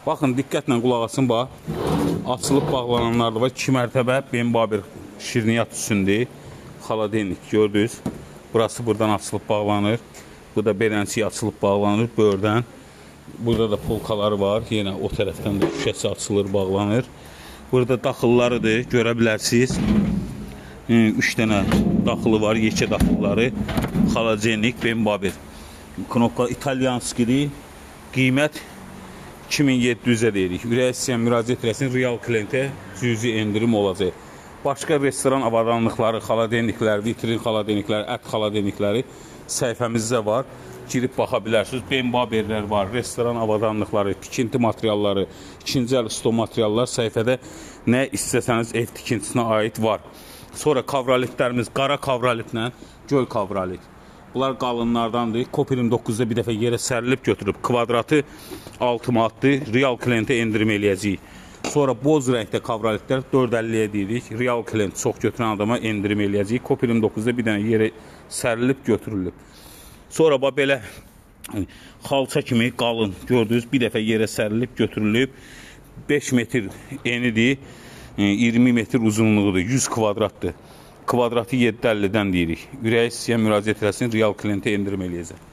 Baxın, diqqətlə qulaq asın bax. Açılıb bağlananlar da var. 2 mərtəbə Bembaber şirniyyat üstündür. Xaladenik gördünüz. Burası buradan açılıb bağlanır. Bu da beləncə açılıb bağlanır böyürdən. Burada da polkaları var. Yenə o tərəfdən də şüşəsi açılır, bağlanır. Burada daxıllarıdır, görə bilərsiniz. 3 dənə daxılı var, yekə daxılları. Xaladenik Bembaber. Knopka İtalyanskidir. Qiymət 2700-ə deyirik. Ürək istəyən müraciət eləsin, real klientə cüzi endirim olacaq. Başqa restoran avadanlıqları, xaladeniklər, vitrin xaladenikləri, ət xaladenikləri səhifəmizdə var. Girib baxa bilərsiniz. Bembaberlər var, restoran avadanlıqları, tikinti materialları, ikinci əl sto materiallar səhifədə nə istəsəniz ev tikintisinə aid var. Sonra kavrolitlərimiz qara kavrolitlə göy kavrolit. Bunlar qalınlardandır. Kop 29-da bir dəfə yerə sərilib götürüb. Kvadratı 6 manatdır. Real klientə endirim eləyəcəyik. Sonra boz rəngdə kavrolitlər 4.50-yə deyirik. Real klient çox götürən adama endirim eləyəcəyik. Kop 29-da bir dənə yerə sərilib götürülüb. Sonra bax belə xalça kimi qalın gördünüz, bir dəfə yerə sərilib götürülüb. 5 metr enidir, 20 metr uzunluğudur, 100 kvadratdır. Kvadratı 7.50-dən deyirik. Ürəyi istəyən müraciət eləsin, real klientə endirim eləyəcək.